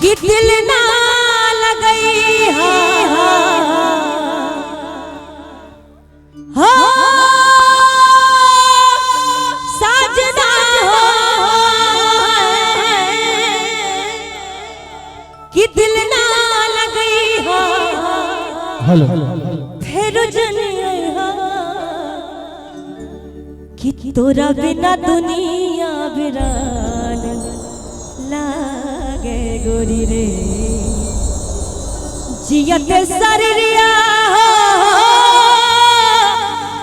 कि दिल ना लगई हा हो साजना हो कि दिल ना लगई हा हेलो। फिर जनिया कि तोरा बिना दुनिया बिरान लागे गोरी रे जियत शरीरिया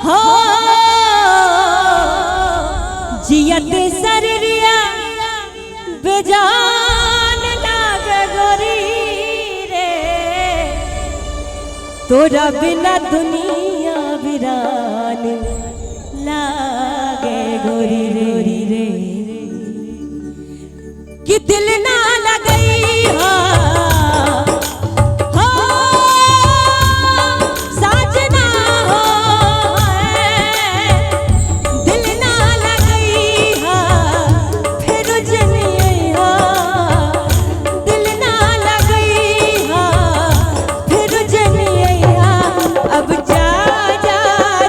हो जियत शरीरिया बेजान लागे गोरी रे तोरा बिना दुनिया बिरान लागे गोरी गोरी रे कि दिल ना लगई हो हो साजना हो दिल ना लगई हो फिर जनिया दिल ना लगई हो फिर जनिया अब जा जा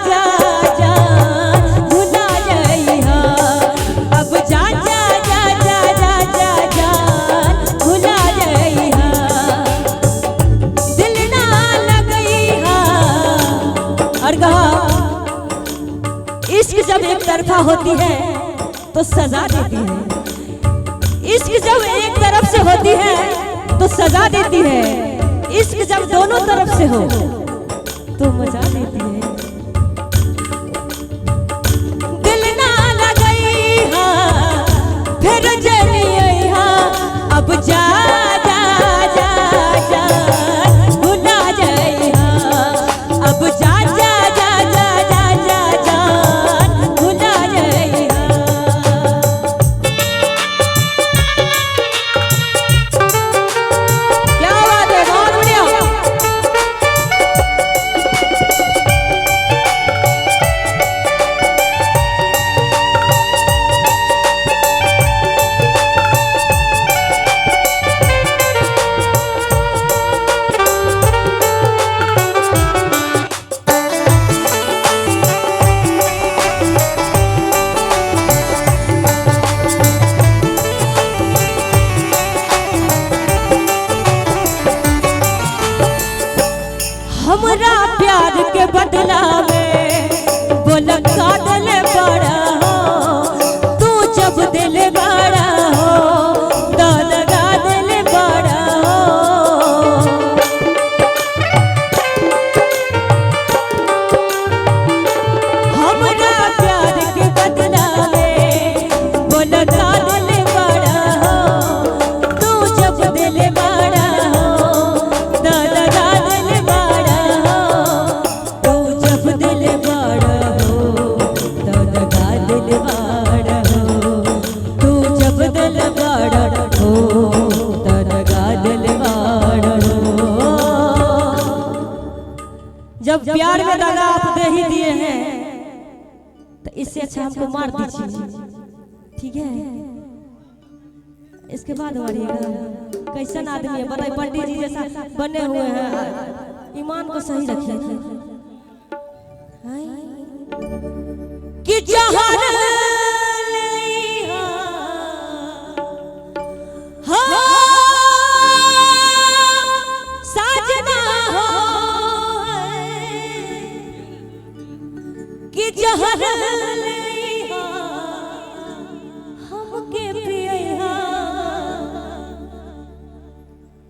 जा जा भुला जइहा अब जा जा जा जा जा जा जा भुला जइहा दिल ना लगई हा। और कहा इश्क जब एक तरफा होती है तो सजा देती है। इश्क जब एक तरफ से होती है तो सजा देती है। इश्क जब दोनों तरफ से हो तो मजा देती है। दिल ना लगई हा फिर जनिया अब जा जा जा जा भुला जइहा अब जा जा जा जा जा जा जा भुला जइहा। क्या बात है, बहुत बढ़िया। हमरा प्यार के बदला में बोल का दिल बड़ा हो तू जब दिल बड़ा हो तो लगा दिल बड़ा हो। हमरा प्यार के बदला में बोल का दिल बड़ा हो तू जब दिल बड़ा हो तो लगा दिल बड़ा हो तू जब दिल बड़ा हो तो लगा दिल बड़ा हो तू जब दिल बड़ा हो तो लगा दिल बड़ा हो। जब प्यार में दगा आप दे ही दिए हैं तो इससे अच्छा हमको मार दीजिए, ठीक है। इसके बाद मारिएगा। कैसन आदमी है बताइए, पंडित जी जैसा बने हुए हैं, ईमान को सही रखिए। कि जहर लइहा हो साजना हो कि जहर लइहा हमके पियहा।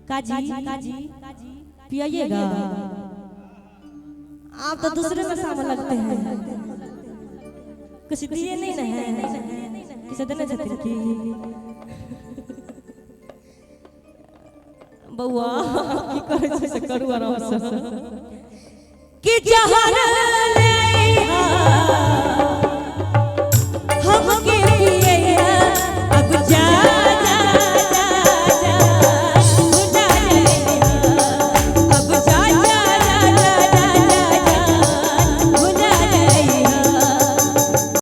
काजी पियाइएगा आप तो दूसरे नशा में लगते हैं, कुछ दिए नहीं ना है किसे देना चाहते की बउआ की करे छै से करू आराम से। कि जहर लइहा